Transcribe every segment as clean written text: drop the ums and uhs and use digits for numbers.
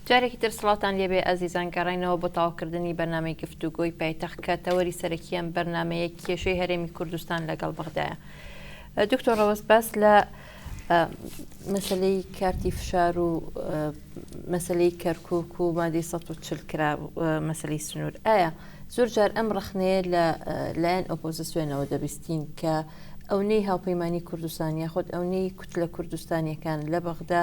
جارێکی تر سڵاوتان لێبێ ئازیزان گەڕاینەوە بۆ تەواوکردنی بەرنامەی گفتوگۆی پایتەخت کە تەوەری سەرەکی ئەم بەرنامەیە کێشەی هەرێمی کوردستان لەگەڵ بەغدایە. دکتۆر ڕەوەز باس لە مەسلەی کارتی فشار و مەسلەی کەرکک و مادەی 140 کرا مەسلەی سنوور ئایا زۆر جار ئەم ڕخنەیە لە لایەن ئۆپۆزیسیۆنەوە دەبیستین کە ئەونەی هاوپەیمانی کوردستان یاخود ئەونەی کوتلە کوردستانیەکان لە بەغدا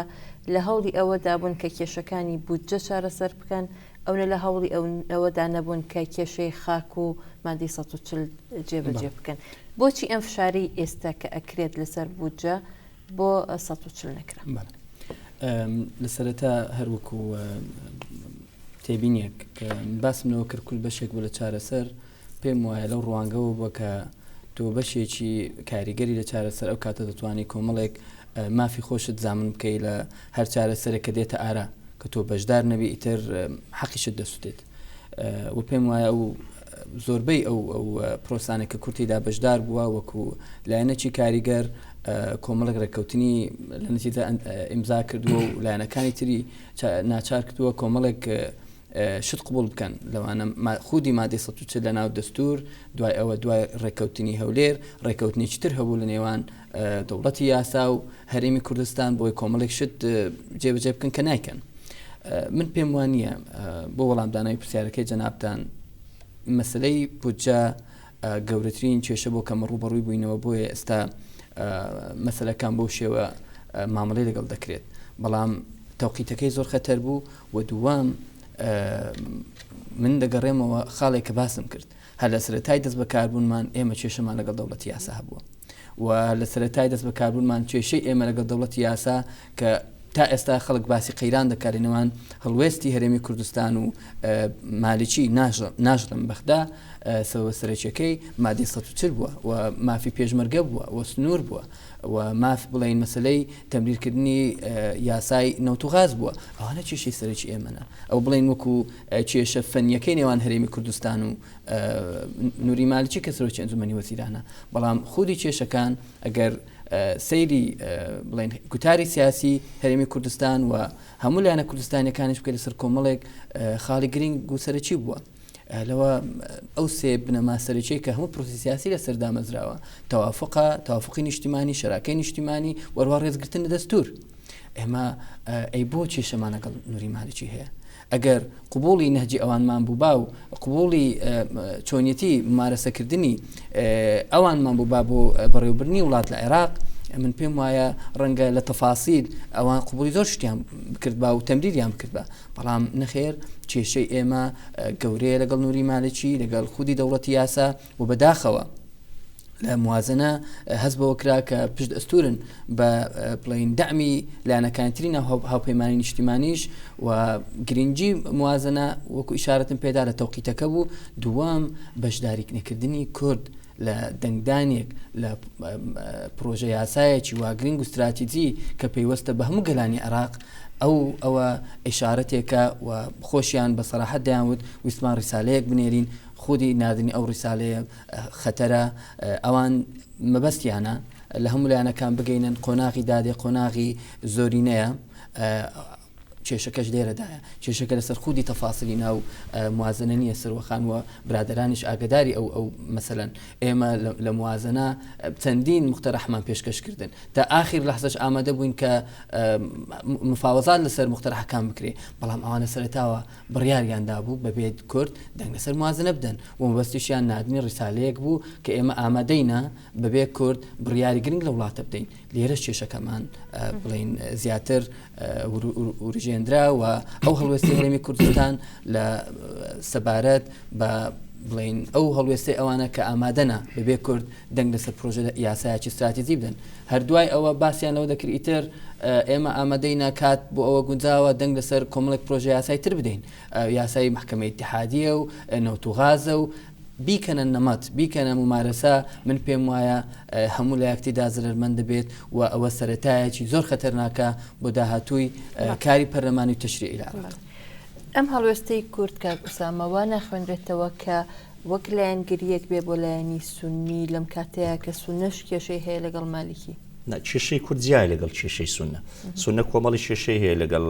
لە هەوڵی ئەوەدا بوون کە کێشەکانی بودجە چارەسەر بکەن، ئەونە لە هەوڵی ئەوەدا نەبوون کە کێشەی خاک و مادەی 140 جێبەجێ بکەن. بۆچی ئەم فشارەی ئێستا کە ئەکرێت لەسەر بودجە بۆ 140 نەکرا؟ لە سەرەتا هەر وەکو تێبینیەک کە باسم لەوە کرد کورد بەشێک بوو لە چارەسەر، پێم وایە لەو ڕوانگەوە بووە کە تۆ بەشێکی کاریگەری لە چارەسەر ئەو کاتە دەتوانی کۆمەڵێک مافی خۆشت زامن بکەی لە هەر چارەسەرێک کە دێتە ئارا کە تۆ بەشدار نەبی ئیتر حەقیشت دەسوتێت و پێم وایە ئەو زۆربەی ئەو ئەو پرۆسانێک کە کورتیدا بەشدار بووە وەکو لایەنەکی کاریگەر کۆمەڵێک ڕێککەوتنی لە نتیجە ئیمزا کردووە و لایەنەکانی تری ناچار کردووە کۆمەڵێک شت قبوڵ بکەن، لەوانە خودی مادەی 140 لە ناو دەستوور، دوای ئەوە دوای ڕێککەوتنی هەولێر، ڕێککەوتنێکی تر هەبوو لە نێوان دەوڵەتی یاسا و هەرێمی کوردستان بۆی کۆمەڵێک شت جێبەجێ بکەن کە نایکەن. من پێم وان نییە بۆ وەڵامدانەوەی پرسیارەکەی جەنابتان مەسلەی بودجە گەورەترین کێشە بۆ کەمە ڕووبەڕووی بووینەوە بۆیە ئێستا مەسلەکان بەو شێوە مامەڵەی لەگەڵ دەکرێت بەڵام تەوقیتەکەی زۆر خەتەر بوو و دووەم من دەگەڕێمەوە خاڵێک کە باسم کرد هەر لە سەرەتای دەست بەکاربوونمان ئێمە کێشەمان لەگەڵ دەوڵەتی یاسا هەبووە و لە سەرەتای دەست بەکاربوونمان کێشەی ئێمە لەگەڵ دەوڵەتی یاسا کە تا ئێستا خەڵک باسی قەیران دەکات لە نێوان هەڵوێستی هەرێمی کوردستان و مالکی ناژڵم بەغدا سەوە سەرەکیەکەی مادەی 140 بووە و مافی پێشمەرگە بووە و سنوور بووە و ماف بڵێین مەسەلەی تەمریرکردنی یاسای نەوت و غاز بووە ئەوانە کێشەی سەرەکی ئێمەنە ئەو بڵێن وەکو کێشە فەنیەکەی نێوان هەرێمی کوردستان و نوری مالکی کە سەرۆکی ئەنجومەنی وەزیرانە بەڵام خودی کێشەکان ئەگەر سەیری بڵێن گوتاری سیاسی هەرێمی کوردستان و هەموو لایەنە کوردستانیەکانیش بکە لەسەر کۆمەڵێک خاڵی گرنگ و سەرەکی بووە. لەوە ئەو سێ بنەما سەرەکیەی کە هەموو پرۆسی سیاسی لەسەر دامەزراوە تەوافقە تەوافقی نیشتیمانی شەراکەی نیشتیمانی وەروا ڕێزگرتن لە دەستور ئێمە ئەی بۆ کێشەمان لەگەڵ نوری مالکی هەیە ئەگەر قوبولی نەهجی ئەوانمان بووبا و قوبولی چۆنیەتی ممارەسەکردنی ئەوانمان بووبا بۆ بەڕێوبردنی وڵات لە عێراق من پێم وایە ڕەنگە لە تەفاسیل ئەوان قوبولی زۆر شتیان بکردبا و تەمریریان بکردبا بەڵام نەخێر کێشەی ئێمە گەورەیە لەگەڵ نوری مالکی لەگەڵ خودی دەوڵەتی یاسا و بەداخەوە لە موازنە هەست بەوە کرا کە پشت ئەستورن بە بڵین دەعمی لایەنەکانتری ناو هاوپەیمانی نیشتیمانیش و گرنگی موازنە وەکو ئیشارەتم پێدا لە تەوقیتەکە بوو دووەم بەشداری نەکردنی کورد لە دەنگدانێک لە پرۆژە یاسایەکی وا گرنگ و ستراتیجی کە پەیوەستە بە هەموو گەلانی عێراق ئەو ئەوە ئیشارەتێکە و خۆشیان بە سەراحەت دەیانوت ویستمان ڕیسالەیەک بنێرین خودی ناردنی ئەو ڕیسالەیە خەتەرە ئەوان مەبەستیانە لە هەموو لایەنەکان بگەینن قۆناغی دادێ قۆناغی زۆرینەیە کێشەکەش لێرەدایە، کێشەکە لەسەر خودی تەفاسیلی ناو موازنە نییە، سروە خان و برادەرانیش ئاگەداری ئەو ئەو مەسەلەن. ئێمە لە موازنە چەندین موقتەرەحمان پێشکەش کردن، تا ئاخیر لەحزەش ئامادە بووین کە مفاوەزات لەسەر موقتەرەحەکان بکرێ، بەڵام ئەوان لە سەرەتاوە بڕیاریان دابوو بەبێ کورد دەنگ لەسەر موازنە بدەن و مەبەستیشیان ناردنی ڕیسالەیەک بوو کە ئێمە ئامادەینە بەبێ کورد بڕیاری گرنگ لە وڵاتە بدەین. لێرەش کێشەکەمان بڵێین زیاتر ورژێنرا و ئەو هەڵوێستی هەرێمی کوردستان لە سەبارەت بە بڵین ئەو هەڵوێستی ئەوانە کە ئامادەنە بەبێ کورد دەنگ لەسەر پرۆژە یاسایەکی استراتیزی بدەن هەر دوای ئەوە باسییان لەوە دەکرد ئیتر ئێمە ئامادەی ناکات بۆ ئەوە گونجاوە دەنگ لەسەر کۆمەڵێک پرۆژە یاسای تر بدەین یاسای محکمە اتحادیە و نەوت و غازە و بیکەنە نەمەت، بیکەنە مومارەسە، من پێم وایە هەموو لایەک تێدا زەرەرمەند دەبێت و ئەوە سەرەتایەکی زۆر خەتەرناکە بۆ داهاتووی کاری پەرلەمانی و تەشریعی لە عێراق. ئەم هەڵوێستەی کورد کاک ئوسامە وا ناخوێنرێتەوە کە وەک لایەنگرییەک بێ بۆ لایەنی سوننی لەم کاتەیا کە سوننەش کێشەی هەیە لەگەڵ مالیکی؟ نا کێشەی کورد جیایە لەگەڵ کێشەی سوننە. سوننە کۆمەڵی کێشەی هەیە لەگەڵ.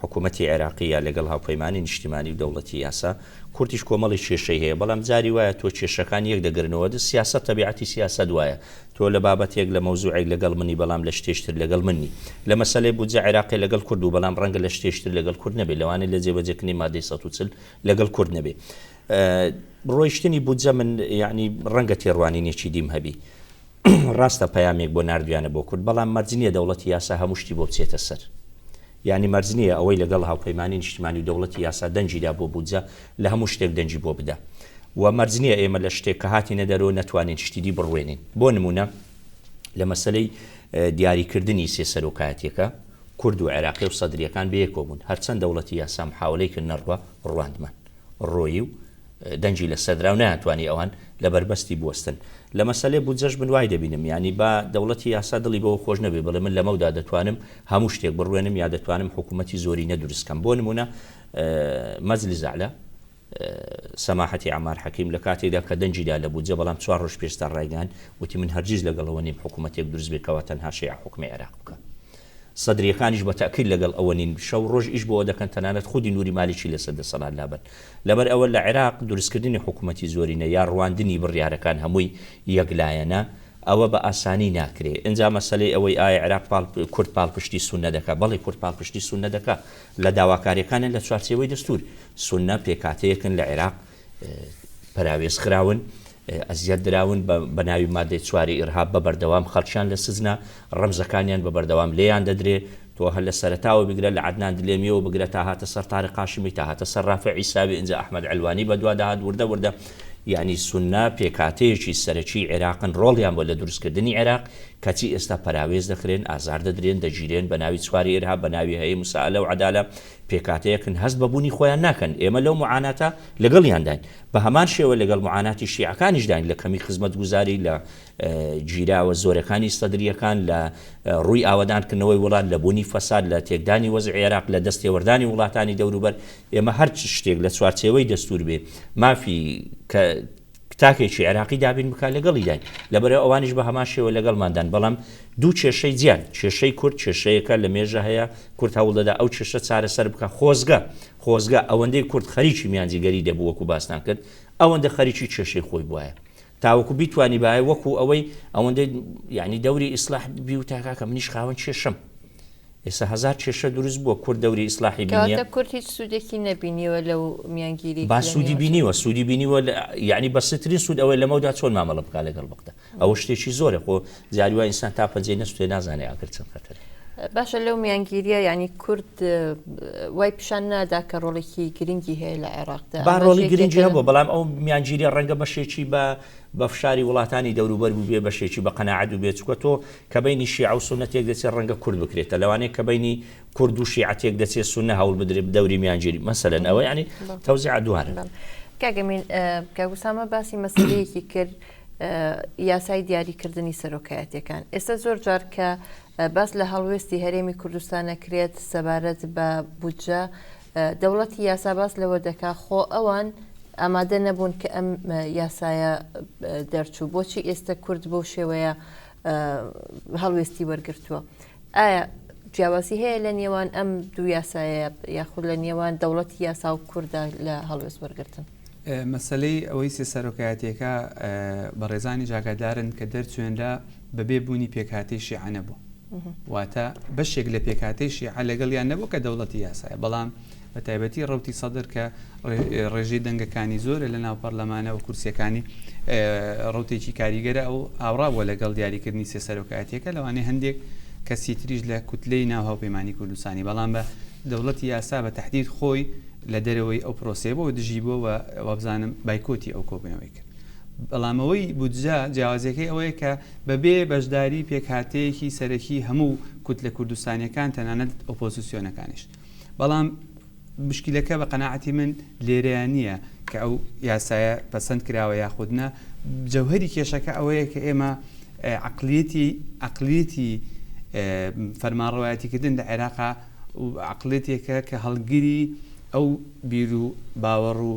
حکوومەتی عێراقی یا لەگەڵ هاوپەیمانی نیشتیمانی و دەوڵەتی یاسا، کوردیش کۆمەڵی کێشەی هەیە، بەڵام جاری وایە تۆ کێشەکان یەک دەگرنەوە، سیاسەت تەبیعەتی سیاسەت وایە، تۆ لە بابەتێک لە مەوزوعێک لەگەڵ منی بەڵام لە شتێکی تر لەگەڵ من نی. لە مەسەلەی بودجە عێراقێ لەگەڵ کورد بوو بەڵام ڕەنگە لە شتێکی تر لەگەڵ کورد نەبێ، لەوانەیە لە جێبەجێکردنی مادەی 140 لەگەڵ کورد نەبێ. ڕۆیشتنی بودجە من یەعنی ڕەنگە تێڕوانینێکی دیم هەبی. ڕاستە پەیامێک بۆ ناردویانە بۆ کورد، بەڵام مەرج نییە دەوڵەتی یاسا هەموو شتی بۆ بچێتە سەر. یانی مەرج نییە ئەوەی لەگەڵ هاوپەیمانی نیشتیمانی و دەوڵەتی یاسا دەنگی دا بۆ بودجە لە هەموو شتێک دەنگی بۆ بدا. و مەرج نییە ئێمە لە شتێک کە هاتینە دەرەوە نەتوانین شتی دی بڕوێنین. بۆ نموونە لە مەسەلەی دیاریکردنی سێ سەرۆکایەتییەکە کورد و عێراقی و سەدرییەکان بەیەکەوە بوون. هەرچەند دەوڵەتی یاسا محاوەلەی کرد نەڕوا، ڕواندمان. ڕۆیی و دەنگی لەسەر درا و نەیانتوانی ئەوان لە بەربەستی بوەستن. لە مەسەلەی بودجەش من وای دەبینم یانی با دەوڵەتی یاسا دڵی بەوە خۆش نەبێ بڵێ من لەمەودا دەتوانم هەموو شتێک بڕوێنم یا دەتوانم حکوومەتی زۆرینە دروست کەم. بۆ نموونە مەجلیس ئەعلا سەماحەتی عەمار حەکیم لە کاتێکدا کە دەنگی دا لە بودجە بەڵام چوار ڕۆژ پێشتا ڕایگەیاند وتی من هەرگیز لەگەڵ ئەوە نیم حکوومەتێک دروست بێ کەوا تەنها شیعە حوکمی عێراق بکا. سەدرییەکانیش بە تەئکید لەگەڵ ئەوە نین، شەو ڕۆژ ئیش بۆ ئەوە دەکەن تەنانەت خودی نوری مالیکی لەسەر دەسەڵات لابەن. لەبەر ئەوە لە عێراق دروستکردنی حکومەتی زۆرینە یا ڕواندنی بڕیارەکان هەمووی یەک لایەنە، ئەوە بە ئاسانی ناکرێ. ئینجا مەسەلەی ئەوەی ئایا عێراق پاڵ کورد پاڵپشتی سوننە دەکا؟ بەڵێ کورد پاڵپشتی سوننە دەکا لە داواکارییەکانیان لە چوارچێوەی دەستوور. سوننە پێکهاتەیەکن لە عێراق پەراوێز خراون، ئەزیەت دراون بە ناوی مادەی چواری ئیرهاب بە بەردەوام خەڵکیان لە سجنە، ڕەمزەکانیان بە بەردەوام لێیان دەدرێ، تۆ هەر لە سەرەتاوە بگرە لە عەدنان دلێمیەوە بگرە تا هاتە سەر تارق هاشمی تا هاتە سەر ڕافع عیساوی ئینجا ئەحمەد عەلوانی بەدوا دەهات وردە وردە یانی سوننە پێکهاتەیەکی سەرەکی عێراقن ڕۆڵیان بووە لە دروستکردنی عێراق کەچی ئێستا پەراوێز دەخرێن ئازار دەدرێن دەگیرێن بە ناوی چواری ئیرهاب بە ناوی هەیە موسائەلە و عەدالە پێکهاتەیەکن هەست بە بوونی خۆیان ناکەن، ئێمە لەو موعاناتە لەگەڵیانداین، بە هەمان شێوە لەگەڵ موعاناتی شیعەکانیشداین لە کەمی خزمەتگوزاری، لە گیراوە زۆرەکانی سەدرییەکان، لە ڕووی ئاوەدانکردنەوەی وڵات، لە بوونی فەساد، لە تێکدانی وەزعی عێراق، لە دەستێوەردانی وڵاتانی دەوروبەر، ئێمە هەر شتێک لە چوارچێوەی دەستوور بێ مافی کە تاکێکی عێراقی دابین بکات لەگەڵیداین، لەبەرئەوە ئەوانیش بە هەمان شێوە لەگەڵماندان، بەڵام دوو کێشەی جیان، کێشەی کورد کێشەیەکە لە مێژە هەیە، کورد هەوڵدەدا ئەو کێشە چارەسەر بکات، خۆزگە خۆزگە ئەوەندەی کورد خەریکی میانجیگەری دەبوو وەکو باستان کرد، ئەوەندە خەریکی کێشەی خۆی بوایە تاوەکو بیتوانیبایە وەکو ئەوەی ئەوەندەی یانی دەوری ئیسلاح بیوتا کاکە منیش خاوەن کێشەم. ئێستا هەزار کێشە دروست بووە کورد دەوری ئیسلاحی بینیە. کەواتە کورد هیچ سوودێکی نەبینیوە لەو میانگیری با سوودی بینیوە سوودی بینیوە یعنی بەسیترین سوود ئەوەی لەمەودا چۆن مامەڵە بکا لەگەڵ بەغدا ئەوە شتێکی زۆرە خۆ جاری وای ئینسان تا پەنجەی نەسوتێ نازانێ ئاگر چەند خەتەرە. باشە لەو میانگیریە یعنی کورد وای پیشان نادا کە ڕۆڵێکی گرنگی هەیە لە عێراقدا با ڕۆڵی گرنگی هەبوو بەڵام ئەو میانگیریە ڕەنگە بەشێکی بە بە فشاری وڵاتانی دەوروبەر بووبێ بەشێکی بە قەناعەت بووبێ چونکە تۆ کە بەینی شیعە و سوننە تێک دەچێ ڕەنگە کورد بکرێتە لەوانەیە کە بەینی کورد و شیعە تێک دەچێ سوننە هەوڵ بدرێ دەوری میانگیری مەسەلەن ئەوە یانی تەوزیعە دوارە. کاک ئەمین کاک ئوسامە باسی مەسەلەیەکی کرد یاسای دیاریکردنی سەرۆکایەتیەکان ئێستا زۆر جار کە باس لە هەڵوێستی هەرێمی کوردستان ئەکرێت سەبارەت بە بودجە دەوڵەتی یاسا باس لەوە دەکا خۆ ئەوان ئامادە نەبوون کە ئەم یاسایە دەرچوو بۆچی ئێستا کورد بەو شێوەیە هەڵوێستی وەرگرتووە ئایا جیاوازی هەیە لە نێوان ئەم دوو یاسایە یاخود لە نێوان دەوڵەتی یاسا و کووردا لە هەڵوێست وەرگتن؟ مەسەلەی ئەوەی سێ سەرۆکایەتیەکە بەڕێزانیش ئاگادارن کە دەرچوێنرا بەبێ بوونی پێکهاتەی شیعە نەبوو واتە بەشێک لە پێکهاتەی شیعە لەگەڵیان نەبوو کە دەوڵەتی یاسایە بەڵام بە تایبەتی ڕەوتی سەدر کە ڕێژەی دەنگەکانی زۆرە لە ناو پەرلەمانە و کورسیەکانی ڕوتێکی کاریگەرە ئەو هاوڕا بووە لەگەڵ دیاریکردنی سێ سەرۆکایەتیەکە لەوانەیە هەندێک کەسی تریش لە کوتلەی ناو هاوپەیمانی کوردستانی بەڵام بە دەوڵەتی یاسا بە تهدید خۆی لە دەرەوەی ئەو پرۆسەیە بوو دژی بووە و وابزانم بایکۆتی ئەو کۆبوونەوەی کرد. بەڵام ئەوەی بودجە جیاوازیەکەی ئەوەیە کە بەبێ بەشداری پێکهاتەیەکی سەرەکی هەموو کوتلە کوردستانیەکان تەنانەت ئۆپۆزسیۆنەکانیش. بەڵام مشکیلەکە بە قەناعەتی من لێرەیا نییە کە ئەو یاسایە پەسەند کراوە یاخود نا، جەوهەری کێشەکە ئەوەیە کە ئێمە عەقلیەتی عەقلیەتی فەرمانڕەوایەتیکردن لە عێراقا عەقڵیەتێکە کە هەڵگری ئەو بیر و باوەڕ و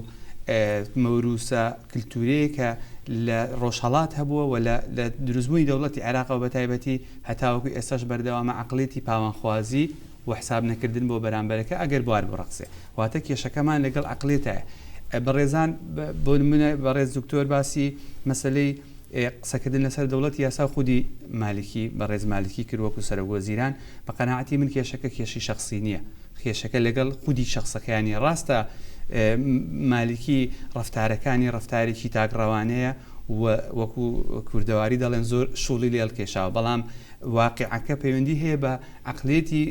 مەوروسە کلتوریەیە کە لە ڕۆژهەڵات هەبووە و لە دروستبوونی دەوڵەتی عێراقەوە بە تایبەتی هەتاوەکو ئێستاش بەردەوامە عەقڵیەتی پاوانخوازی. و حساب نەکردن بۆ بەرامبەرەکە ئەگەر بوار بڕەخسێ. واتە کێشەکەمان لەگەڵ عەقڵیەتایە. بەڕێزان بۆ نمونە بەڕێز دکتۆر باسی مەسەلەی قسەکردن لەسەر دەوڵەتی یاسا و خودی مالکی بەڕێز مالکی کرد وەکو سەرۆک وەزیران بە قەناعەتی من کێشەکە کێشەی شەخسی نییە کێشەکە لەگەڵ خودی شەخسەکەیان نییە ڕاستە مالکی ڕەفتارەکانی ڕەفتارێکی تاکڕەوانەیە و وەکو کوردەواری دەڵێن زۆر شوڵی لێڵ کێشاوە بەڵام واقیعەکە پەیوەندی هەیە بە عەقلیەتی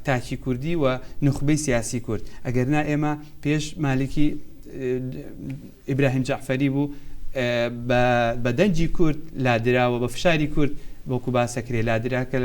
تاکی کوردی و نوخبەی سیاسی کورد ئەگەر نا ئێمە پێش مالکی ئیبراهیم جەعفەری بوو بە دەنگی کورد لادراوە بە فشاری کورد وەکو باسەکرێ لادرا کە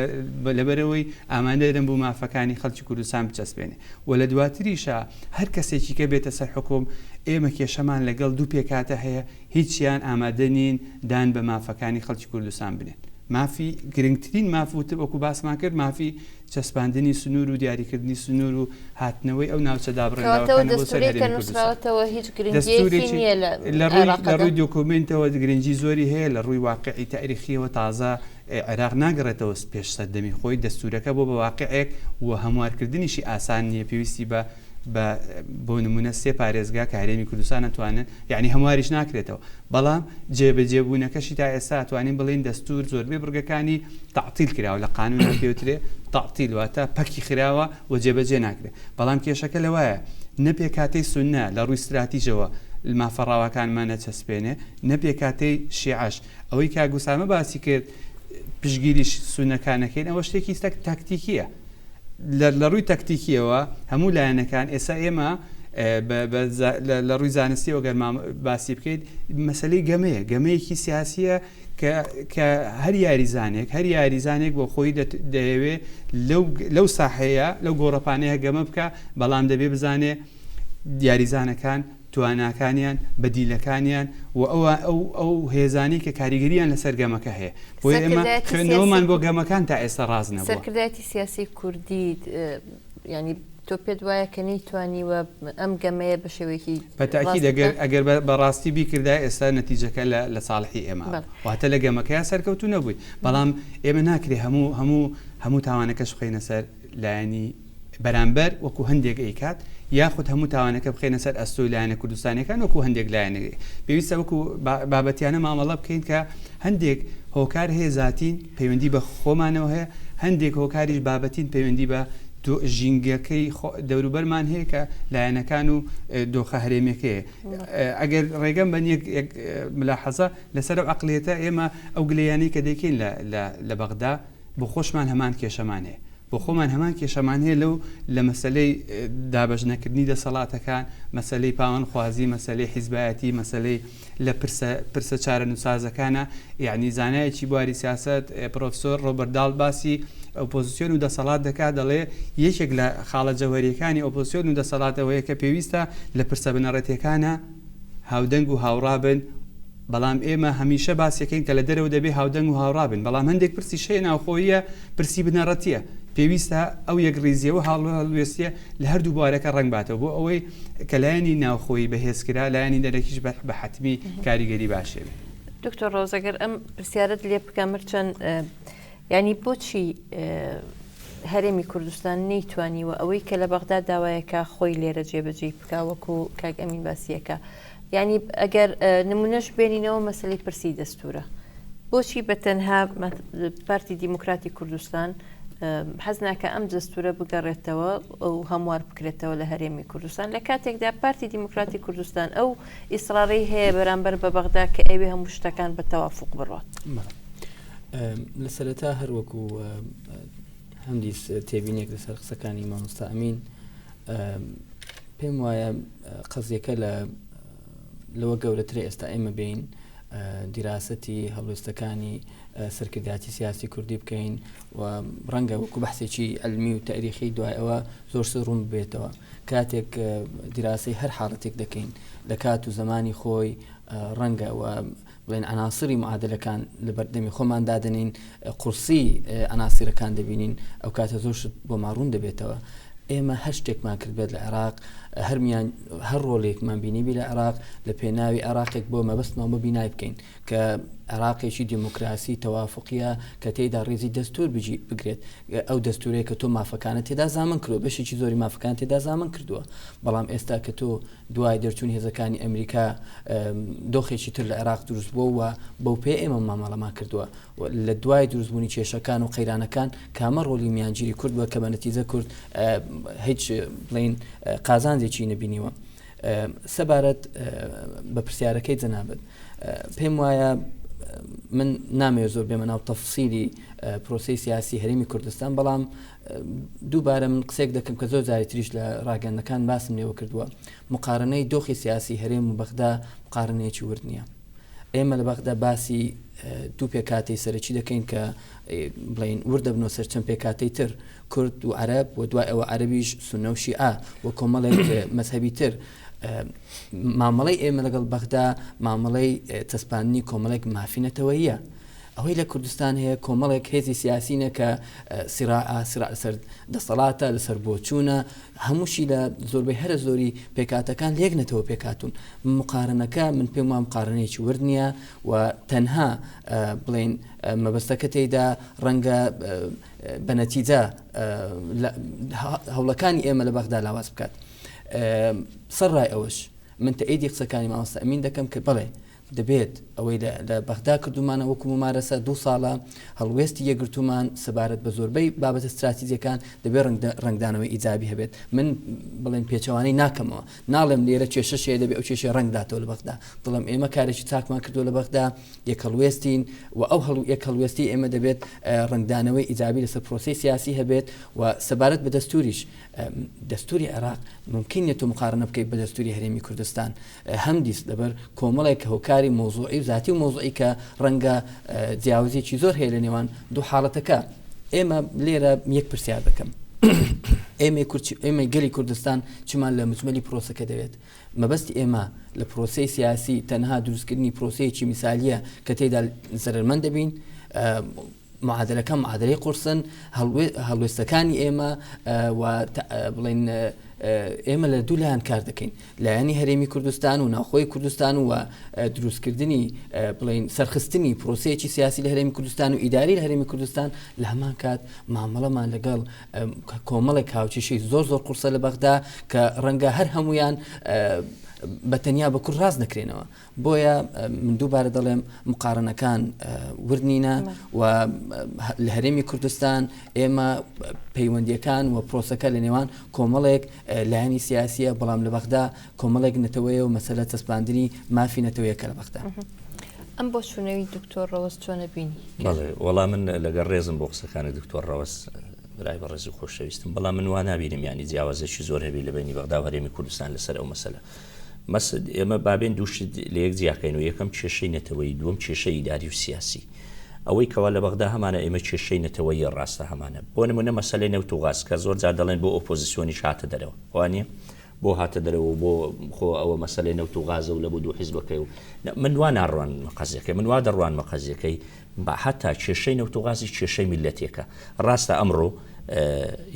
لەبەرەوەی ئامادەرم بوو مافەکانی خەڵکی کوردستان بچەسپێنێ و لە دواتریشا هەر کەسێکی کە بێتە سەر حکوم ئێمە کێشەمان لەگەڵ دوو پێکهاتە هەیە هیچیان ئامادە نین دان بە مافەکانی خەڵکی کوردستان بنێن. مافی گرنگترین ماف وت وەکو باسمان کرد مافی چەسپاندنی سنوور و دیاریکردنی سنوور و هاتنەوەی ئەو ناوچە کەواتە ئەو دابڕێنراوەکانە بۆ سەر دەستوورەی کە هەرێمی کوردستان. نووسراوەتەوە هیچ گرنگییەکی دەستوورێکی نییە لە لە ڕووی لە عێراقدا؟ ڕووی دۆکۆمێنتەوە گرنگی زۆری هەیە، لە ڕووی واقیعی تاریخییەوە تازە عێراق ناگەڕێتەوە پێش سەردەمی خۆی، دەستوورەکە بۆ بە واقیعێک و هەموارکردنیشی ئاسان نییە، پێویستی بە بە بۆ نموونە سێ پارێزگا کە هەرێمی کوردستان ئەتوانن یەعنی هەمواریش ناکرێتەوە بەڵام جێبەجێ بوونەکەشی تا ئێستا ئەتوانین بڵێین دەستوور زۆربەی بڕگەکانی تەعتیل کراوە لە قانونا پێوترێ تەعتیل واتە پەکی خراوە و جێبەجێ ناکرێ بەڵام کێشەکە لەوایە نە پێکهاتەی سوننە لە ڕووی ستراتیژەوە مافە ڕەواکانمان ئەچەسپێنێ نە پێکهاتەی شیعەش ئەوەی کاک ئوسامە باسی کرد پشتگیری سوننەکان ئەکەین ئەوە شتێکی تاکتیکیە لە ڕووی تەکتیکیەوە هەموو لایەنەکان ئێستا ئێمە لە ڕووی زانستیەوە گەر باسی بکەیت مەسلەی گەمەیە گەمەیەکی سیاسیە کە هەر یاریزانێک هەر یاریزانێک بۆ خۆی دەیەوێ لەو ساحەیە لەو گۆڕەپانەیە گەمە بکە بەڵام دەبێ بزانێ یاریزانەکان تواناکانیان، بەدیلەکانیان و ئەو ئەو ئەو هێزانەی کە کاریگەرییان لەسەر گەمەکە هەیە. بۆیە ئێمە سەرکردایەتی خوێندنەوەمان سیاسی بۆ گەمەکان تا ئێستا ڕاست نەبووە. سەرکردایەتی سیاسی کوردی یانی تۆ پێت وایە کە نەیتوانیوە ئەم گەمەیە بە شێوەیەکی بە تەئکید ڕاست ئەگەر بکات؟ ئەگەر بە بە ڕاستی بیکردایە ئێستا نەتیجەکە لە لە ساڵحی ئێمە بوو. بەڵێ. واتە لە گەمەکەیا سەرکەوتوو نەبووین. بەڵام ئێمە ناکرێ هەموو هەموو هەموو تاوانەکەش بخەینە سەر لایەنی بەرامبەر وەکو هەندێک ئەیکات یاخود هەموو تاوانەکە بخەینە سەر ئەستۆی لایەنە کوردستانیەکان وەکو هەندێک لایەن پێویستە وەکو بابەتیانە مامەڵە بکەین کە هەندێک هۆکار هەیە زاتین پەیوەندی بە خۆمانەوە هەیە هەندێک هۆکاریش بابەتین پەیوەندی بە ژینگەکەی دەوروبەرمان هەیە کە لایەنەکان و دۆخە هەرێمیەکەیە ئەگەر ڕێگەم بەن یەک ملاحەزە لەسەر ئەو عەقڵیەتە ئێمە ئەو گلەیانەی کە دەیکەین لە بەغدا بۆ خۆشمان هەمان کێشەمان هەیە بۆ خۆمان هەمان کێشەمان هەیە لەو لە مەسەلەی دابەش نەکردنی دەسەڵاتەکان، مەسەلەی پاوانخوازی، مەسەلەی حیزبایەتی، مەسەلەی لە پرسە پرسە چارەنووسسازەکانە، یەعنی زانایەکی بواری سیاسەت پرۆفسۆر ڕۆبەرت داڵ باسی ئۆپۆزسیۆن و دەسەڵات دەکات دەڵێ یەکێک لە خاڵە جەوهەرییەکانی ئۆپۆزسیۆن و دەسەڵات ئەوەیە کە پێویستە لە پرسە بنەڕەتییەکانە هاودەنگ و هاوڕا بن، بەڵام ئێمە هەمیشە باسیەکەین کە لە دەرەوە دەبێ هاودەنگ و هاوڕا بن، بەڵام هەندێک پرسیش هەیە ناوخۆییە، پرسی بنەڕەتییە، پێویستە ئەو یەکڕیزییە و هاوهەڵوێستییە لە هەردوو بوارەکە ڕەنگ باتەوە بۆ ئەوەی کە لایەنی ناوخۆیی بەهێز کرا، لایەنی دەرەکیش بە حەتمی کاریگەری باشی هەبێ. دکتۆر ڕەوز ئەگەر ئەم پرسیارەت لێ بکەم هەرچەند یانی بۆچی هەرێمی کوردستان نەیتوانیوە ئەوەی کە لە بەغدا داوایەکە خۆی لێرە جێبەجێی بکا وەکو کاک ئەمین باسیەکە یانی ئەگەر نمونەش بێنینەوە مەسەلەی پرسی دەستورە بۆچی بە تەنها پارتی دیموکراتی کوردستان حەز ناکە ئەم دەستورە بگەڕێتەوە و هەموار بکرێتەوە لە هەرێمی کوردستان لە کاتێکدا پارتی دیموکراتی کوردستان ئەو ئیسرارەی هەیە بەرامبەر بە بەغدا کە ئەوێ هەموو شتەکان بە تەوافق بڕات. لە سەرەتا هەروەکو هەندیس تێبینێک لەسەر قسەکانی مامۆستا ئەمین پێم وایە قەزیەکە لە لەوە گەورەترە ئێستا ئێمە بین دیراسەتی هەڵوێستەکانی سەرکرداتی سیاسی کوردی بکەین و ڕەنگە وەکو بەحسێکی ئەلمی و تاریخی دوای ئەوە زۆر سەر ڕوون بێتەوە کاتێک دیراسی هەر حاڵەتێک دەکەین لە کات و زمانی خۆی ڕەنگە و بڵێن عەناسری معادلەکان لە بەردەمی خۆمان دادەنین قورسی عەناسیرەکان دەبینین ئەو کاتە زۆر شت بۆمان ڕوون دەبێتەوە ئێمە هەر شتێکمان کردبێت لە عێراق هەرمیان هەر ڕۆلێکمان بینیبی لە عێراق لە پێناوی عێراقێک بۆ مەبەستمان بۆ بینای بکەین کە عێراقێکی دیموکراسی تەوافقیە کە تێیدا ڕێزی دەستور بگرێت، ئەو دەستورەیە کە تۆ مافەکانت تێدا زامن کردوە، بەشێکی زۆری مافەکانت تێدا زامن کردوە، بەڵام ئێستا کە تۆ دوای دەرچوونی هێزەکانی ئەمریکا دۆخێکی تر لە عێراق دروست بووە و بەو پێ ئێمە مامەڵەمان کردووە لە دوای دروستبوونی کێشەکان و قەیرانەکان کامە ڕۆلی میانجیری کورد بووە کە بە نەتیجە کورد هیچ بڵین قازانجێکی نەبینیوە. سەبارەت بە پرسیارەکەی جەنابت پێم وایە من نامەوێت زۆر بێمە ناو تەفسیلی پرۆسی سیاسی هەرێمی کوردستان بەڵام دووبارە من قسێک دەکەم کە زۆر جاری تریش لە ڕاگەندەکان باسم لێوە کردووە مقارنەی دۆخی سیاسی هەرێم و بەغدا مقارنەیەکی ورد نییە ئێمە لە بەغدا باسی دوو پێکاتەی سەرەکی دەکەین کە بڵین ورد دەبنەوە سەر چەند پێکاتەی تر کورد و عەرەب و دوای ئەوە عەرەبیش سونە و شیعە و کۆمەڵێک مەزهەبی تر مامەڵەی ئێمە لەگەڵ بەغدا مامەڵەی چەسپاندنی کۆمەڵێک مافی نەتەوەیە ئەوەی لە کوردستان هەیە کۆمەڵێک هێزی سیاسینە کە سیراعە سرا لەسەر دەسەڵاتە لەسەر بۆچوونە هەمووشی لە زۆربەی هەرە زۆری پێکاتەکان لێک نەتەوە پێکاتون مقارنەکە من پێم وام قارنەیەکی ورد نییە و تەنها بڵین مەبەستەکە تێیدا ڕەنگە بە نەتیجە هەوڵەکانی ئێمە لە بەغدا لاواز بکات سەر ڕای ئەوەش من تەئیدی قسەکانی مامۆستا ئەمین دەکەم کە بەڵێ دەبێت ئەوەی لە بەغدا کردومانە وەکو ممارەسە دوو ساڵە هەڵوێستی یەکگرتومان سەبارەت بە زۆربەی بابەتە ستراتیجیەکان دەبێت ڕەنگدانەوەی ئیجابی هەبێت من بڵێن پێچەوانەی ناکەمەوە ناڵێم لێرە کێشەش هەیە دەبێت ئەو کێشەیە ڕەنگ داتەوە لە بەغدا دڵم ئێمە کارێکی چاکمان کردووە لە بەغدا یەکهەڵوێستین و ئەو هەڵ یەکهەڵوێستی ئێمە دەبێت ڕەنگدانەوەی ئیجابی لەسەر پرۆسەی سیاسی هەبێت و سەبارەت بە دەستوریش دەستوری عێراق ممکن نیە تۆ مقارنە بکەیت بە دەستوری هەرێمی کوردستان هەمدیس لەبەر کۆمەڵێک هۆکاری مۆزوعی و زاتی و مۆزوعی کە ڕەنگە جیاوازیەکی زۆر هەیە لە نێوان دوو حاڵەتەکە ئێمە لێرە یەک پرسیار دەکەم ئێمەی کورد ئێمەی گەلی کوردستان چمان لە مجملی پرۆسەکە دەوێت مەبەستی ئێمە لە پرۆسەی سیاسی تەنها دروستکردنی پرۆسەیەکی میسالیە کە تێدا زەرەرمەند دەبین معادلەکە معادلەی قورسن هەڵوێستەکانی ئێمە و بڵێن ئێمە لە دوو لایەن کار دەکەین لایەنی هەرێمی کوردستان و ناوخۆی کوردستان و دروستکردنی بڵێن سەرخستنی پرۆسەیەکی سیاسی لە هەرێمی کوردستان و ئیداری لە هەرێمی کوردستان لە هەمان کات مامەڵەمان لەگەڵ کۆمەڵێک هاوکێشەی زۆر زۆر قورسە لە بەغدا کە ڕەنگە هەر هەمویان بە تەنیا بە کورد ڕاست نەکرێنەوە بۆیە من دووبارە دەڵێم مقارنەکان ورد نینە و لە هەرێمی کوردستان ئێمە پەیوەندیەکان و پرۆسەکە لە نێوان کۆمەڵێک لایەنی سیاسیە بەڵام لە بەغدا کۆمەڵێک نەتەوەیە و مەسەلە چەسپاندنی مافی نەتەوەیەکە لە بەغدا. ئەم بۆچوونەوی دکتۆر ڕەوەز چۆنە بینی؟ بەڵێ وەڵا من لەگەڵ ڕێزم بۆ قسەکانی دکتۆر ڕەوەز برای بەڕێز و خۆشەویستم بەڵام من وا نابینم یانی جیاوازێکی زۆر هەبی لە بەینی بەغدا و هەرێمی کوردستان لەسەر ئەو مەسەلە مەسد ئێمە بابێن دوو شت لە یەک جیاکەین و یەکەم کێشەی نەتەوەیی دووەم کێشەی ئیداری و سیاسی ئەوەی کەوا لە بەغدا هەمانە ئێمە کێشەی نەتەوەیی ڕاستە هەمانە بۆ نمونە مەسەلەی نەوت و غاز کە زۆر جار دەڵێن بۆ ئۆپۆزیسیۆنیش هاتە دەرەوە وانە بۆ هاتە دەرەوە و بۆ خۆ ئەوە مەسەلەی نەوت و غازە و لە بۆ دوو حیزبەکەی و من وا ناڕوانمە قەزیەکەی من وا دەڕوانمە قەزیەکەی بە حتا کێشەی نەوت و غازی کێشەی میلەتێکە ڕاستە ئەمڕۆ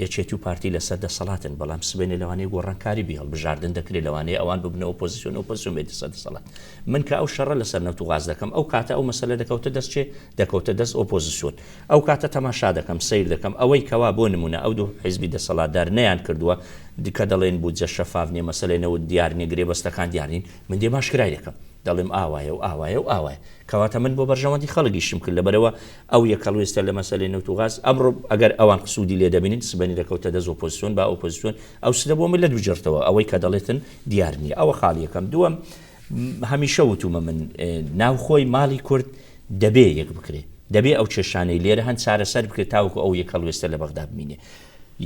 یەکێتی و پارتی لەسەر دەسەڵاتن بەڵام سبێنێ لەوانەیە گۆڕانکاری بی هەڵبژاردن دەکرێت لەوانەیە ئەوان ببنە ئۆپۆزیسیۆن ئۆپۆزیسیۆن بێتە سەر دەسەڵات من کە ئەو شەڕە لەسەر نەوت و غاز دەکەم ئەو کاتە ئەو مەسەلە دەکەوتە دەست چێ دەکەوتە دەست ئۆپۆزیسیۆن ئەو کاتە تەماشا دەکەم سەیر دەکەم ئەوەی کەوا بۆ نمونە ئەو دوو حیزبی دەسەڵاتدار نەیان کردووە کە دەڵێن بودجە شەفاف نیە مەسەلەی نەوت دیار نیە گرێبەستەکان دیار نین من دێم ئاشکرای دەکەم دەڵێم ئاوایە و ئاوایە و ئاوایە کەواتە من بۆ بەرژەوەندی خەڵک ئیشم کرد لەبەرئەوە ئەو یەکهەڵوێستە لە مەسەلەی نەوت و غاز ئەمڕۆ ئەگەر ئەوان سوودی لێ دەبینن سبەینێ دەکەوتە دەست ئۆپۆزسیۆن با ئۆپۆزسیۆن ئەو سودە بۆ میللەت بگێڕتەوە ئەوەی کە دەڵێتن دیار نییە ئەوە خاڵی یەکەم دووەم هەمیشە وتومە من ناوخۆی ماڵی کورد دەبێ یەک بکرێ دەبێ ئەو کێشانەی لێرە هەن چارەسەر بکرێت تاوەکو ئەو یەکهەڵوێستە لە بەغدا بمینێ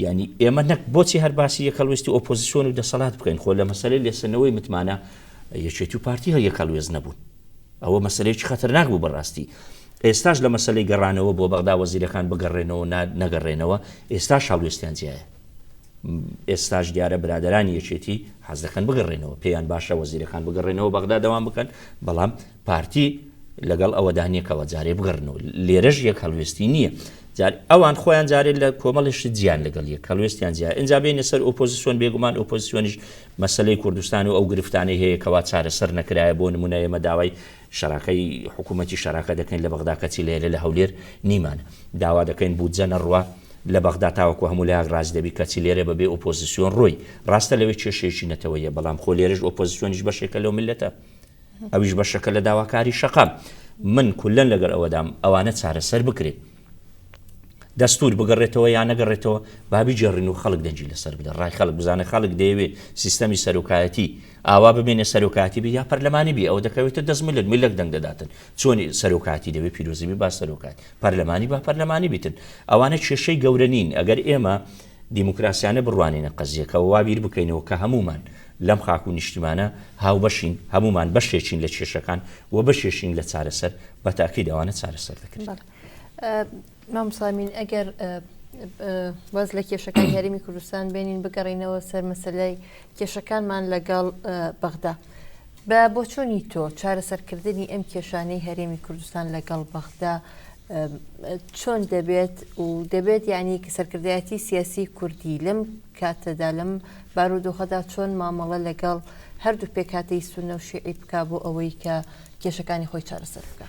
یعنی ئێمە نەک بۆچی هەر باسی یەکهەڵوێستی ئۆپۆزسیۆن و دەسەڵات بکەین خۆ لە مەسەلەی لێسەنەوەی متمانە یەکێتی و پارتی هەر یەکهەڵوێست نەبوون ئەوە مەسەلەیەکی خەتەرناک بوو بەڕاستی. ئێستاش لە مەسەلەی گەڕانەوە بۆ بەغدا وەزیرەکان بگەڕێنەوە نا نەگەڕێنەوە ئێستاش هەڵوێستیان جیایە. ئێستاش دیارە برادەرانی یەکێتی حەز دەکەن بگەڕێنەوە پێیان باشە وەزیرەکان بگەڕێنەوە بەغدا دەوام بکەن بەڵام پارتی لەگەڵ ئەوەدا نییە کەوا جارێ بگەڕنەوە. لێرەش یەک هەڵوێستی نییە. جار ئەوان خۆیان جارێ لە کۆمەڵی شت جیان لەگەڵ یەک هەڵوێستیان جیا. ئینجا بێینە سەر ئۆپۆزیسیۆن، بێگومان ئۆپۆزیسیۆنیش مەسەلەی کوردستان و ئەو گرفتانەی هەیە کەوا چارەسەر نەکرایە. بۆ نموونە ئێمە داوای شەراکەی حکوومەتی شەراکە دەکەین لە بەغدا کەچی لێرە لە هەولێر نیمانە. داوا دەکەین بودجە نەڕوا لە بەغدا تاوەکو هەموو لایەک ڕازی دەبی کەچی لێرە بەبێ ئۆپۆزیسیۆن ڕۆی. ڕاستە لەوێ کێشەیەکی نەتەوەیە بەڵام خۆ لێرەش ئۆپۆزیسیۆنیش بەشێکە لەو میللەتە. ئەویش بەشەکە لە داواکاری شەقام. من کولەن لەگەڵ ئەوەدام ئەوانە چارەسەر بکرێت. دەستور بگەڕێتەوە یا نەگەڕێتەوە با بیگێڕین و خەڵک دەنگی لەسەر بدە ڕای خەڵک بزانە خەڵک دەیەوێ سیستەمی سەرۆکایەتی ئاوا بمێنێ سەرۆکایەتی بی یا پەرلەمانی بی ئەوە دەکەوێتە دەست میللەت میللەت دەنگ دەداتن چۆنی سەرۆکایەتی دەوێ پیرۆزی بی با سەرۆکایەتی پەرلەمانی با پەرلەمانی بیتن ئەوانە کێشەی گەورە نین ئەگەر ئێمە دیموکراسیانە بڕوانینە قەزیەکە و وا بیر بکەینەوە کە هەموومان لەم خاک و نیشتیمانە هاوبەشین، هەموومان بەشێکین لە کێشەکان و بەشێکین لە چارەسەر، بە تاکید ئەوانە چارەسەر دەکرێت. بەڵێ مامۆستا ئەمین ئەگەر واز لە کێشەکانی هەرێمی کوردستان بێنین بگەڕینەوە سەر مەسەلەی کێشەکانمان لەگەڵ بەغدا بە بۆچوونی تۆ چارەسەرکردنی ئەم کێشانەی هەرێمی کوردستان لەگەڵ بەغدا چۆن دەبێت و دەبێت یعنی کە سەرکردایەتی سیاسی کوردی لەم کاتەدا لەم بارودۆخەدا چۆن مامەڵە لەگەڵ هەردوو پێکهاتەی سوننە و شیعی بکا بۆ ئەوەی کە کێشەکانی خۆی چارەسەر بکا؟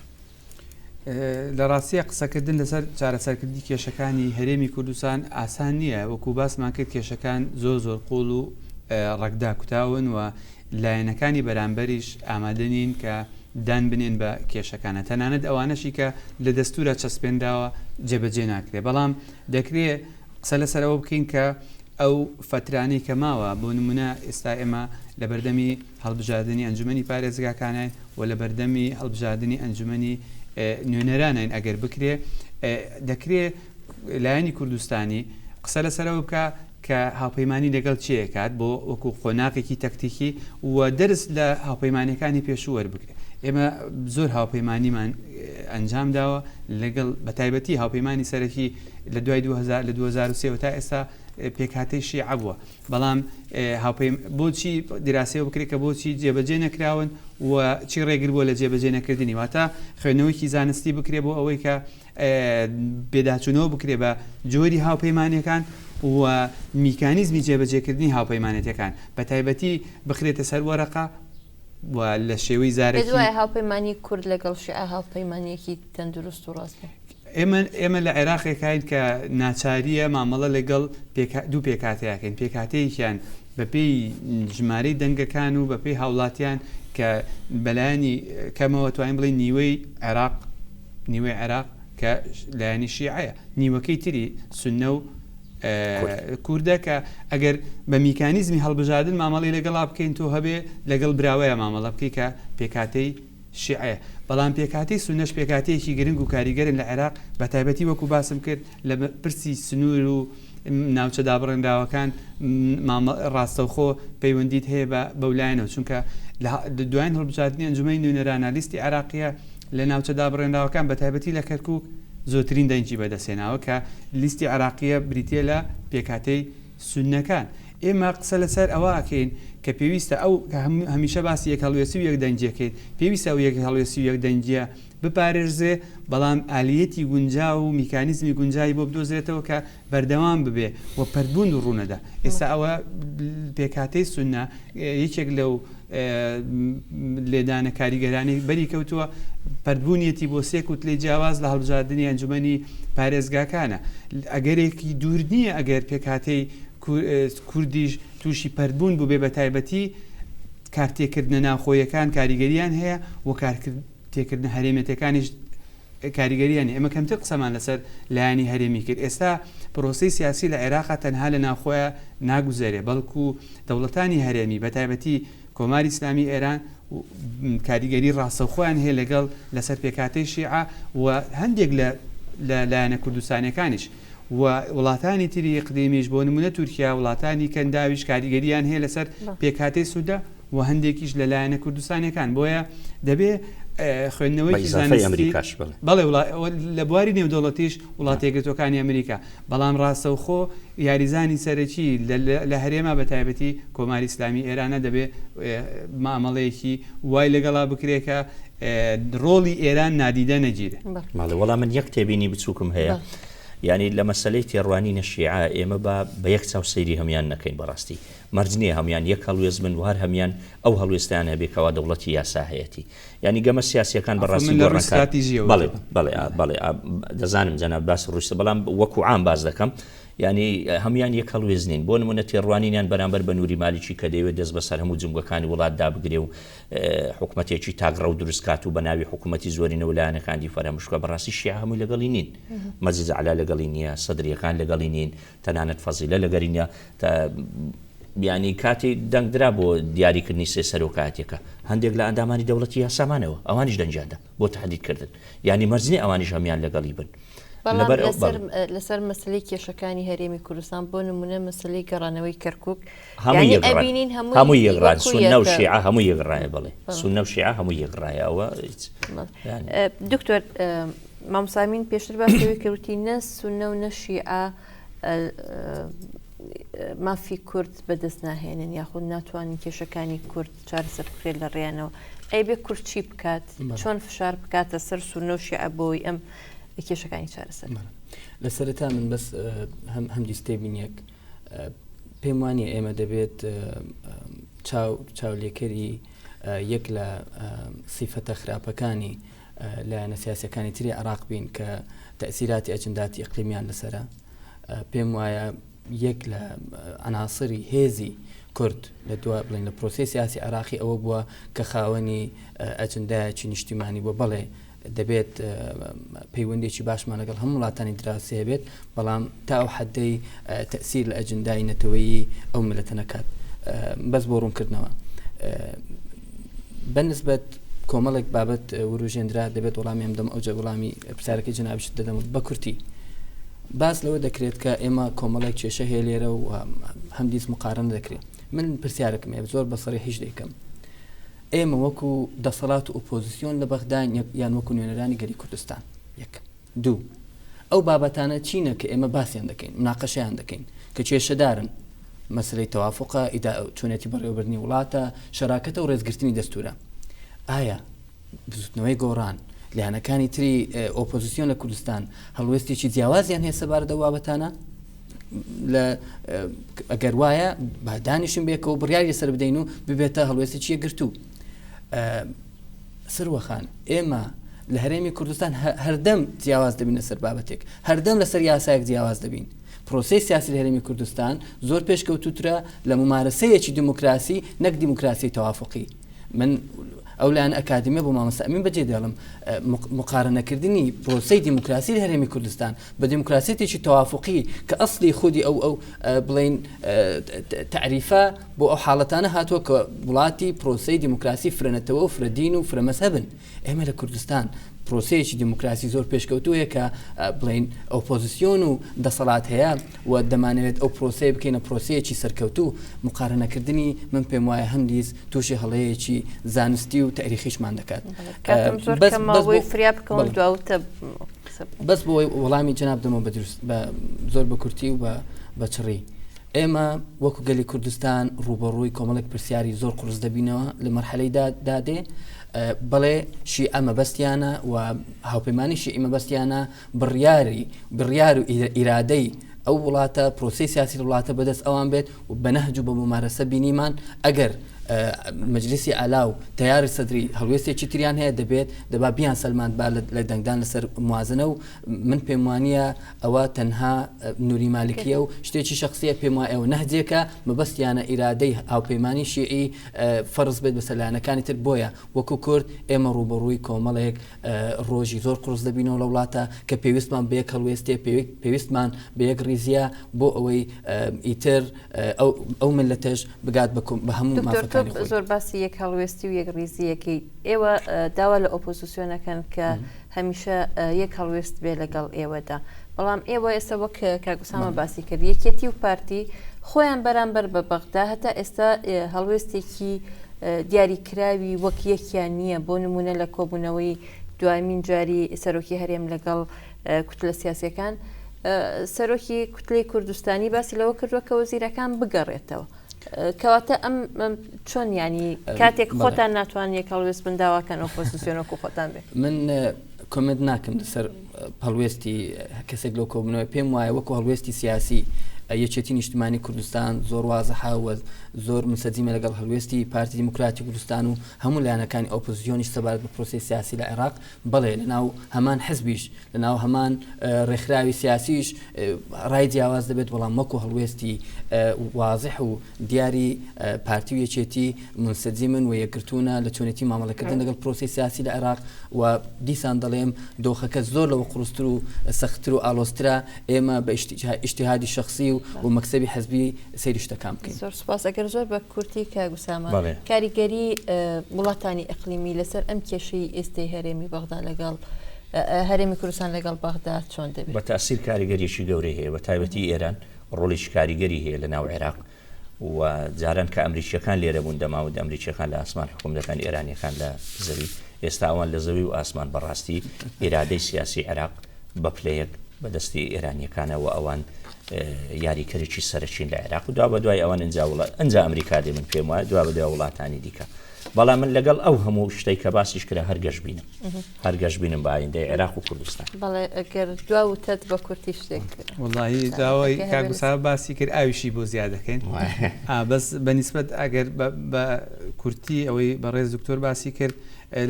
لە ڕاستیە قسەکردن لەسەر چارەسەرکردنی کێشەکانی هەرێمی کوردستان ئاسان نییە وەکو باسمان کرد کێشەکان زۆر زۆر قوڵ و ڕەگدا کوتاون و لایەنەکانی بەرامبەریش ئامادە نین کە دان بنێن بە کێشەکانە تەنانەت ئەوانەشی کە لە دەستورا چەسپێنراوە جێبەجێ ناکرێ بەڵام دەکرێ قسە لەسەر ئەوە بکەین کە ئەو فەترانەی کە ماوە بۆ نمونە ئێستا ئێمە لە بەردەمی هەڵبژاردنی ئەنجومەنی پارێزگاکانین و لە بەردەمی هەڵبژاردنی ئەنجومەنی نوێنەرانین ئەگەر بکرێ دەکرێ لایەنی کوردستانی قسە لەسەرەوە بکە کە هاوپەیمانی لەگەڵ کێ ئەکات بۆ وەکو قۆناغێکی تەکتیکی و دەرس لە هاوپەیمانیەکانی پێشوو وەربگرێت. ئێمە زۆر هاوپەیمانیمان ئەنجام داوە لەگەڵ بەتایبەتی هاوپەیمانی سەرەکی لە دوای 2000 لە 2003 تا ئێستا پێکهاتەی شیعە بووە بەڵام هاوپەیم بۆچی دیراسەیە بکرێت کە بۆچی جێبەجێ نەکراون و چی ڕێگر بووە لە جێبەجێ نەکردنی واتە خوێندنەوەیکی زانستی بکرێت بۆ ئەوەی کە پێداچوونەوە بکرێت بە جۆری هاوپەیمانییەکان و میکانیزمی جێبەجێکردنی هاوپەیمانێتیەکان بە تایبەتی بخرێتە سەر وەرەقە و لە شێوەی زارەکی. پێت وایە هاوپەیمانی کورد لەگەڵ شیعە هاوپەیمانییەکی تەندروست و ڕاست بوو؟ ئێمە ئێمە لە عێراقێکاین کە ناچارییە مامەڵە لەگەڵ دوو پێکهاتەیا کەین، پێکهاتەیەکیان بەپێی ژمارەی دەنگەکان و بەپێی هاوڵاتیان کە بەلایەنی کەمەوە توانین بڵێین نیوەی عێراق نیوەی عێراق کە لایەنی شیعەیە نیوەکەی تری سوننە و کوردە کە ئەگەر بە میکانیزمی هەڵبژاردن مامەڵی لەگەڵا بکەین تۆ هەبێ لەگەڵ براوەیە مامەڵە بکەی کە پێکاتەی شیعەیە بەڵام پێکاتی سونەش پێکاتەیەکی گرنگ و کاریگەرن لە عێراق بە تایبەتی وەکو باسم کرد لە پرسی سنوور و ناوچە دابڕێنراوەکان ڕاستەوخۆ پەیوەندیت هەیە بە بەو لایەنەوە چونکە لە دوایین هەڵبژاردنی ئەنجومەنی نوێنەرانە لیستی عێراقیە لە ناوچە دابڕێنراوەکان بە تایبەتی لە کەرکوک زۆرترین دەنگی بەدەستهێناوە کە لیستی عێراقیە بریتیە لە پێکهاتەی سوننەکان. ئێمە قسە لەسەر ئەوە ئەکەین کە پێویستە ئەو هەمیشە باسی یەک هەڵوێستی و یەک دەنگیەکەین پێویستە ئەو یەک هەڵوێستی و یەک دەنگیە بپارێزرێ بەڵام ئالیەتی گونجاو و میکانیزمی گونجاوی بۆ بدۆزرێتەوە کە بەردەوام ببێ و پەرتبوون ڕوونەدا. ئێستا ئەوە پێکهاتەی سوننە یەکێک لەو لێدانە کاریگەرانەی بەری کەوتووە پەرتبوونیەتی بۆ سێ کوتلەی جیاواز لە هەڵبژاردنی ئەنجومەنی پارێزگاکانە. ئەگەرێکی دوور نییە ئەگەر پێکهاتەی کوردیش تووشی پەرتبوون بووبێ بەتایبەتی کارتێکردنە ناوخۆیەکان کاریگەریان هەیە و کارتێکردنە هەرێمێتەکانیش کاریگەریان هەیە. ئێمە کەمتر قسەمان لەسەر لایەنی هەرێمی کرد. ئێستا پرۆسەی سیاسی لە عێراقا تەنها لە ناوخۆیا ناگوزەرێ، بەڵکو دەوڵەتانی هەرێمی بەتایبەتی کۆماری ئیسلامی ئێران کاریگەری ڕاستەوخۆیان هەیە لەگەڵ لەسەر پێکهاتەی شیعە و هەندێک لە لە لایەنە کوردستانیەکانیش و وڵاتانی تری ئیقلیمیش بۆ نمونە تورکیا وڵاتانی کەنداویش کاریگەریان هەیە لەسەر پێکهاتەی سودە و هەندێکیش لە لایەنە کوردستانیەکان بۆیە دەبێ خوێندنەوەیەکی زانستی بەڵێ لە بواری نێودەوڵەتیش وڵاتە یەکگرتووەکانی ئەمریکا بەڵام ڕاستەوخۆ یاریزانی سەرەکی لە هەرێما بە تایبەتی کۆماری ئیسلامی ئێرانە دەبێ مامەڵەیەکی وای لەگەڵا بکرێ کە ڕۆڵی ئێران نادیدە نەگیرێ. بەڵێ وەڵا من یەک تێبینی بچووکم هەیە یانی لە مەسەلەی تێڕوانینە شیعە ئێمە با بە یەک چاو سەیری هەموان نەکەین بەڕاستی مەرج نییە هەموان یەک هەڵوێست بن و هەر هەموان ئەو هەڵوێستیان هەبێ کەوا دەوڵەتی یاسا هەیەتی یانی گەمە سیاسیەکان بەڕاستی گۆڕانکار بەڵێ بەڵێ بەڵێ دەزانم جەناب باس ڕووسە بەڵام وەکو عام باس دەکەم یانی هەموان یەک هەڵوێست نین بۆ نمونە تێڕوانینیان بەرامبەر بە نوری مالیکی کە دەیەوێت دەست بەسەر هەموو جومگەکانی وڵاتدا بگرێ و حکومەتێکی تاکڕەو دروست کات و بە ناوی حکومەتی زۆرینە و لایەنەکان دی فەراموش بکات بەڕاستی شیعە هەمووی لەگەڵی نین مەجلس ئەعلا لەگەڵی نییە سەدریەکان لەگەڵی نین تەنانەت فەزیلە لەگەری نییە بیانی کاتی دەنگدرا بۆ دیاریکردنی سێ سەرۆکایەتەکە هەندێک لە ئەندامانی دەوڵەتی یاسامانەوە ئەوانیش دەنگیاندا بۆ تهدیدکردن یانی مەرج نییە ئەوانیش هەموان لەگەڵی بن بەڵام لەسەر مەسلەی کێشەکانی هەرێمی کوردستان بۆ نمونە مەسلەی گەڕانەوەی کەرکک ئەبینین هەموو یەکڕان سوننە و شیعە هەموو یەکڕایە بڵێ سوننە و شیعە هەموو یەکڕایە ئەوە دکتۆر مامسامین پێشتر باسەوەی کەوتی نە سوننە و نە شیعە مافی کورد بەدەست ناهێنن یاخود ناتوانن کێشەکانی کورد چارەسەر بکرێت لە ڕێیانەوە ئەی بێ کورد چی بکات چۆن فشار بکاتە سەر سوننە و شیعە بۆی ئەم کێشەکانی چارەسەر لە سەرەتا من بەس هەم هەمدیس تێبینیەک پێم وانە ئێمە دەبێت چاو چاولێکەری یەک لە سیفەتە خراپەکانی لایەنە سیاسەکانی تری عراق بین کە تەسیراتی ئەجنداتی ئەقلیمیان لەسرە پێم وایە یەک لە عەناسری هێزی کورد لە دوا بڵێن لە پرۆسەی سیاسی عێراقی ئەوە بووە کە خاوەنی ئەجندایەکی نیشتیمانی بووە بەڵێ دەبێت پەیوەندێکی باشمان لەگەڵ هەموو وڵاتانی دراوسێ هەبێت بەڵام تا ئەو حەدەی تەسیر لە ئەجندای نەتەوەیی ئەو میللەتە نەکات بەس بۆ ڕوونکردنەوە بەنسبەت کۆمەڵێک بابەت وروژێنرا دەبێت وەڵامی ئەم دەم ئەوجە وەڵامی پرسیارەکەی جەنابیشت دەدەم بە کورتی باس لەوە دەکرێت کە ئێمە کۆمەڵێک کێشە هەیە لێرە و هەمدیس مقارنە دەکرێت من پرسیارێکم هەیە زۆر بە سەریحیش دەیکەم ئێمە وەکو دەسەڵات و ئۆپۆزیسیۆن لە بەغدا یان وەکو نوێنەرانی گەلی کوردستان یەک دوو ئەو بابەتانە چینە کە ئێمە باسیان دەکەین مناقەشەیان دەکەین کە کێشەدارن مەسلەی تەوافقە ئیدا چۆنێتی بەڕێوەبردنی وڵاتە شەراکەتە و ڕێزگرتنی دەستورە ئایا بزوتنەوەی گۆڕان، لایەنەکانی تری ئۆپۆزیسیۆن لە کوردستان هەڵوێستێکی جیاوازیان هەیە سەبارەت ئەو بابەتانە؟ لە ئەگەر وایە با دانیشن بێکەوە بڕیاری لەسەر بدەین و ببێتە هەڵوێستێکی یەکگرتوو. سروەخان ئێمە لە هەرێمی کوردستان هەردەم جیاواز دەبین لەسەر بابەتێک هەردەم لەسەر یاسایەک جیاواز دەبین پرۆسەی سیاسی لە هەرێمی کوردستان زۆر پێشکەوتوترە لە ممارەسەیەکی دیموکراسی نەک دیموکراسی تەوافقی من ئەو لایەنە ئەکادیمیە بۆ مامۆستا ئەمین بەجێ دێڵم مقارنەکردنی پرۆسەی دیموکراسی لە هەرێمی کوردستان بە دیموکراسیەتێکی تەوافقی کە ئەسلی خودی ئەو ئەو بڵین تعریفە بۆ ئەو حاڵەتانە هاتووە کە وڵاتی پرۆسەی دیموکراسی فرەنەتەوە و فرەدین و فرەمەزهەبن ئێمە لە کوردستان پرۆسەیەکی دیموکراسی زۆر پێشکەوتووەیە کە بڵێین ئۆپۆزیسیۆن و دەسەڵات هەیە و دەمانەوێت ئەو پرۆسەیە بکەینە پرۆسەیەکی سەرکەوتوو، مقارەنەکردنی من پێم وایە هەمدیس تووشی هەڵەیەکی زانستی و تاریخیشمان دەکات. کاتم زۆر کەمە بۆی فریا بکەون دواوتە بەس بۆ وەڵامی جەناب دەمەوە بە دروست بە زۆر بە کورتی و بە چڕی. ئێمە وەکو گەلی کوردستان ڕووبەڕووی کۆمەڵێک پرسیاری زۆر قورس دەبینەوە لە مەرحەلەی دادێ بەڵێ شیعە مەبەستیانە و هاوپەیمانی شیعی مەبەستیانە بڕیاری بڕیار و ئیرادەی ئەو وڵاتە پرۆسی سیاسی وڵاتە بەدەست ئەوان بێت و بەنەهج و بە ممارەسە بینیمان ئەگەر مەجلیسی ئالا و تەیاری سەدری هەڵوێستێکی تریان هەیە دەبێت دەبا بیان سەلماند با لە دەنگدان لەسەر موازنە و من پێم وانییە ئەوە تەنها نوری مالکیە و شتێکی شەخسیە پێم وایە ئەوە نەهجێکە مەبەستیانە ئیرادەی هاوپەیمانی شیعی فەرز بێت بەسەر لایەنەکانی تر بۆیە وەکو کورد ئێمە ڕووبەڕووی کۆمەڵێک ڕۆژی زۆر قورس دەبینەوە لە وڵاتە کە پێویستمان بە یەک هەڵوێستێ پێویستمان بە یەک ڕیزیە بۆ ئەوەی ئیتر ئەو ملەتەش بگات بە هەموو مافەکانی خۆی. زۆر باسی یەک هەڵوێستی و یەک ڕیزیەکەی ئێوە داوا لە ئۆپۆزیسیۆنەکەن کە هەمیشە یەک هەڵوێست بێ لەگەڵ ئێوەدا بەڵام ئێوە ئێستا وەک کاک ئوسامە باسی کرد یەکێتی و پارتی خۆیان بەرامبەر بە بەغدا هەتا ئێستا هەڵوێستێکی دیاریکراوی وەک یەکیان نییە بۆ نمونە لە کۆبوونەوەی دوایمین جاری سەرۆکی هەرێم لەگەڵ کوتلە سیاسەکان سەرۆکی کوتلەی کوردستانی باسی لەوە کردووە کە وەزیرەکان بگەڕێتەوە. کەواتە ئەم چۆن ینی کاتێک خۆتان ناتوان یەک هەڵوێست بن داواکەن ئۆپۆزیسیۆن وەکو خۆتان بێ من comment ناکەم لەسەر هەڵوێستی کەسێک لەو کۆبوونەوە پێم وایە وەکو هەڵوێستی سیاسی یەکێتی نیشتمانی کوردستان زۆر وازحە و زۆر منسەجیمە لەگەڵ هەڵوێستی پارتی دیموکراتی کوردستان و هەموو لایەنەکانی ئۆپۆزیسیۆنیش سەبارەت بە پرۆسەی سیاسی لە عێراق بەڵێ لەناو هەمان حزبیش لەناو هەمان ڕێکخراوی سیاسیش ڕای جیاواز دەبێت، بەڵام وەکو هەڵوێستی وازح و دیاری پارتی و یەکێتی مونسەجیمن و یەکگرتوونە لە چۆنێتی مامەڵەکردن لەگەڵ پرۆسەی سیاسی لە عێراق و دیسان دەڵێم دۆخەکە زۆر لەوە قورستر و سەختتر و ئاڵۆزترە ئێمە بە ئیجتیهادی شەخسی و مەکسەبی حزبی سەیری شتەکان بکەین. زۆر سوپاس. ئەگەر زۆر بە کورتی کاک ئوسامە کاریگەری وڵاتانی ئیقلیمی لەسەر ئەم کێشەی ئێستەی هەرێمی بەغدا لەگەڵ هەرێمی کوردستان لەگەڵ بەغدا چۆن دەبێت؟ بە تەئسیر کاریگەریی گەورەی هەیە، بە تایبەتی ئێران ڕۆڵێکی کاریگەری هەیە لە ناو عێراق و جاران کە ئەمریکییەکان لێرە بوون دەماوت ئەمریکییەکان لە ئاسمان حوکم دەکەن ئێرانییەکان لە زەوی، ئێستا ئەوان لە زەوی و ئاسمان بەڕاستی ئیرادەی سیاسی عێراق بە پلەیەک بە دەستی ئێرانییەکانە و ئەوان یاریکەرێکی سەرەکین لە عێراق و دوابەدوای ئەوان ئینجا وڵات ئینجا ئەمریکا دێ من پێم وایە دوابەدوای وڵاتانی دیکە. بەڵام من لەگەڵ ئەو هەموو شتەی کە باسیش کرا هەر گەشبینم هەر گەشبینم بە ئایندەی عێراق و کوردستان. بەڵێ گەر دوا وتەت بە کورتی شتێک. وەڵاهی داوای کاک وسا باسی کرد ئاویشی بۆ زیاد دەکەین بەس بە نیسبەت ئەگەر بە کورتی ئەوەی بەڕێز دکتۆر باسی کرد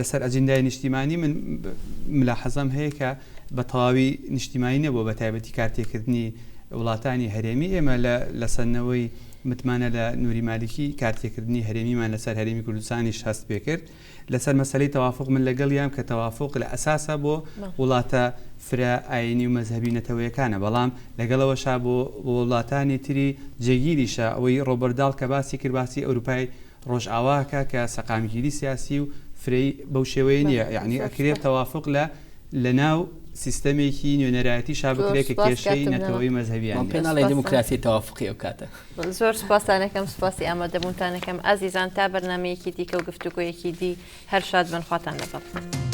لەسەر ئەجندای نیشتیمانی من ملاحەزەم هەیە کە بە تەواوی نیشتیمانی نەبووە بە تایبەتی کارتێکردنی وڵاتانی هەرێمی ئێمە لە لەسەندنەوەی متمانە لە نوری مالیکی کارتێکردنی هەرێمیمان لەسەر هەرێمی کوردستانیش هەست پێکرد لەسەر مەسەلەی تەوافوق من لەگەڵیام کە تەوافوق لە ئەساسا بۆ وڵاتە فرە ئاینی و مەزهەبی نەتەوەیەکانە بەڵام لەگەڵەوەشا بۆ وڵاتانی تری جێگیریشە ئەوەی ڕۆبەرت داڵ کە باسی کرد باسی ئەوروپای ڕۆژئاوا ئەکا کە سەقامگیری سیاسی و فرەی بەو شێوەیە نییە یەعنی ئەکرێ تەوافوق لە لەناو سیستەمێکی نوێنەرایەتیشا زۆر بکرێ کە سوپاس کێشەی کاتم نەما. نەتەوەیی مەزهەبیان بەڵام نییە. پێ ناڵێی سوپاستان. دیموکراسی تەوافوقی ئەو کاتە. زۆر سوپاستان ئەکەم سوپاسی ئامادەبوونتان ئەکەم ئازیزان تا بەرنامەیەکی دیکە و گفتوگۆیەکی دی هەر شاد بن خواتان لەگەڵ.